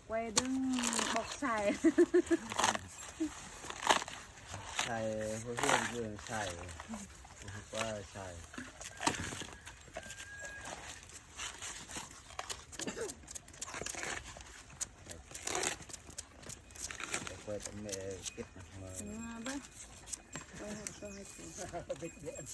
ໄວ້ດຶງບອກໃສ່ ໃສ່ຫົວເຮືອນເດີນໃສ່ ວ່າໃສ່ ໄປເປີດແມ່ເກັບມາ ເອີ ເບິ່ງ ເບິ່ງ ເບິ່ງໃຫ້ ເບັດເບັດ